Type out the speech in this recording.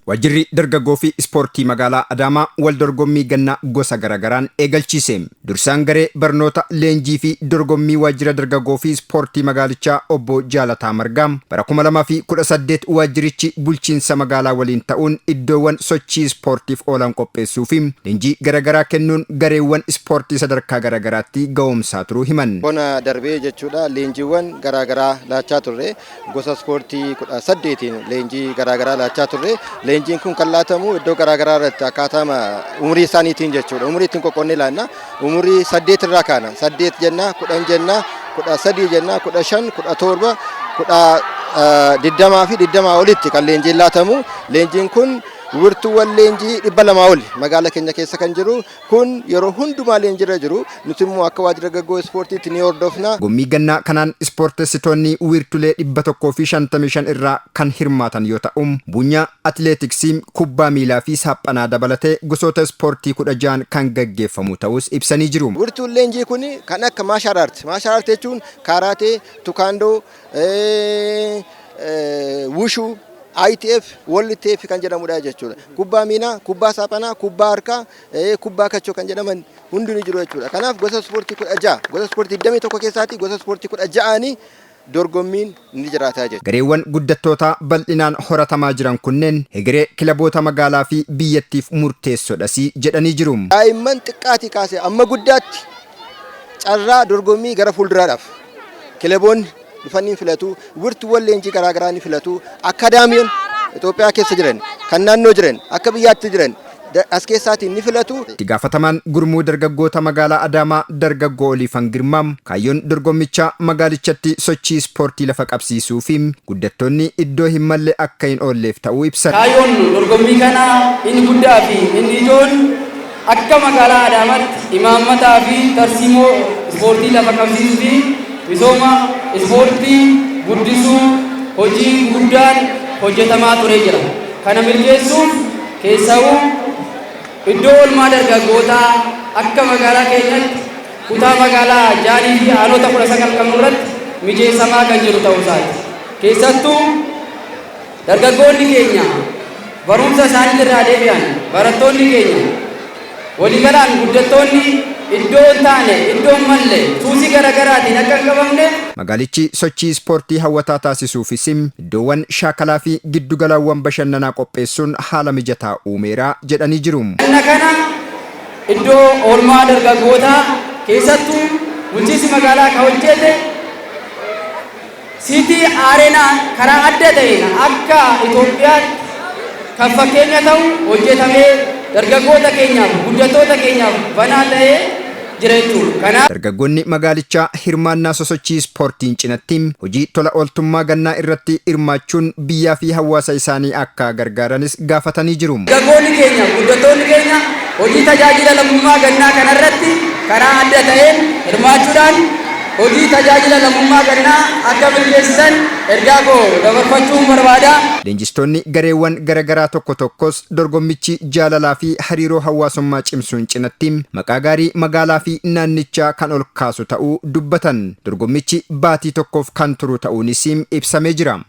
Waajjirri dargaggoo fi ispoortii magaalaa Adaamaa wal dorgommii gannaa gosa garagaraan eegalchiise. Dursaan garee barnoota leenjii fi dorgommii waajjira dargaggoo fi ispoortii magaalichaa obbo Jaalataa Margaa bara 2018 waajjirichi bulchiinsa magaalaa waliin ta'uun iddoowwan sochii ispoortiif oolan qopheessuu fi leenjii garagaraa kennuun gareewwan ispoortii sadarkaa garagaraatti ga'oomsaa turuu himan. Bona darbee jechuudha, leenjiiwwan garaagaraa laachaa turre. Gosa ispoortii 18n leenjii garaagaraa laachaa turre. Leenjiin kun kan laatamu iddoo garaagaraa irratti akkaataa umurii isaaniitiin jechuudha. Umurii ittiin qoqqoonnee laanna. Umurii 8 irraa kaana. 8 jenna, 10 jenna, 13 jenna, 15, 17, 20 fi 20 olitti kan leenjiin laatamu. Leenjiin kun wirtuuwwan leenjii 200 oli magaalaa keenya keessa kan jiru kun yeroo hundumaa leenjiirra jiru. Nuti immoo akka waajjira dargaggoo ispoortiitti ni hordofna. Dorgommii gannaa kanaan ispoortessitoonni wiirtulee 155 irraa kan hirmaatan yoo ta'u, buunyaa, atileetiksii, kubbaa miilaa fi saaphanaa dabalatee gosoota ispoortii 16 kan gaggeeffamu ta'us ibsanii jiru. Wirtuun leenjii kun kan akka martial art. Martial art jechuun kaaraatee, taekwondo, wushuu, ITF, World TF kan jedhamudha jechuudha. Kubbaa miilaa, kubbaa saaphanaa, kubbaa harkaa, kubbaa kachoo kan jedhaman hundi ni jiru jechuudha. Kanaaf gosa ispoortii 16, gosa ispoortii 21 keessaatti gosa ispoortii 16nii dorgommiin ni jiraata jechuudha. Gareewwan guddattootaa bal'inaan horatamaa jiran kunneen hegeree kilaboota magaalaa fi biyyattiif murteessoodhas jedhanii jiru. Daa'imman xiqqaatii kaasee amma guddaatti carraa dorgommii gara fuulduraadhaaf kilaboonni dhufanii filatu, wirtuuwwan leenjii garaagaraa ni filatu, akkaadaamiin Itoophiyaa keessa jiran, kan naannoo jiran, akka biyyaatti jiran as keessaatiin ni filatu. Itti gaafatamaan gurmuu dargaggoota magaalaa Adaamaa dargaggoo Oliifan Girmaa kaayyoon dorgommichaa magaalichatti sochii ispoortii lafa qabsiisuu fi guddattoonni iddoo hin malle akka hin oolleef ta'uu ibsan. Kaayyoon dorgommii kanaa inni guddaa fi inni ijoon akka magaalaa Adaamaatti imaammataa fi tarsiimoo ispoortii lafa qabsiisuu fi misooma ispoortii guddisuu hojii guddaan hojjetamaa turee jira. Kana milkeessuuf keessawuu iddoo oolmaa dargaggootaa akka magaalaa keenyatti kutaa magaalaa 6 fi aanota 19 qabnu irratti mijeessamaa kan jiru ta'uu isaati. Keessattuu dargaggoonni keenya barumsa isaanii irraa deebi'an, barattoonni keenya, waliigalaan guddattoonni iddoo hin taane, iddoo hin malle suusii garaagaraatiin akka hin qabamne. Magaalichi sochii ispoortii hawwataa taasisuufis iddoowwan shaakalaa fi giddugalaawwan bashannanaa qopheessuun haala mijataa uumeera jedhanii jiru. Kana iddoo oolmaa dargaggootaa keessattuu bulchiinsi magaalaa kan hojjete city arena karaa adda ta'een akka Itoophiyaatti kan fakkeenya ta'u hojjetamee dargaggoota keenyaaf, guddattoota keenyaaf banaa ta'ee jira jechuudha. Kanaaf Dargaggoonni magaalichaa hirmaannaa sosochii ispoortiin cinatti hojii tola ooltummaa gannaa irratti hirmaachuun biyyaa fi hawaasa isaanii akka gargaaranis gaafatanii jiru. Dargaggoonni keenya, guddattoonni keenya hojii tajaajila lammummaa gannaa kanarratti karaa adda ta'een hirmaachuudhaan hojii tajaajila lammummaa gannaa akka milkeessisan ergaa koo dabarfachuun barbaada. Leenjistoonni gareewwan garaagaraa tokko tokkos dorgommichi jaalalaa fi hariiroo hawaasummaa cimsuun cinatti maqaa gaarii magaalaa fi naannichaa kan ol kaasu ta'uu dubbatan. Dorgommichi baatii tokkoof kan turu ta'uunis ibsamee jira.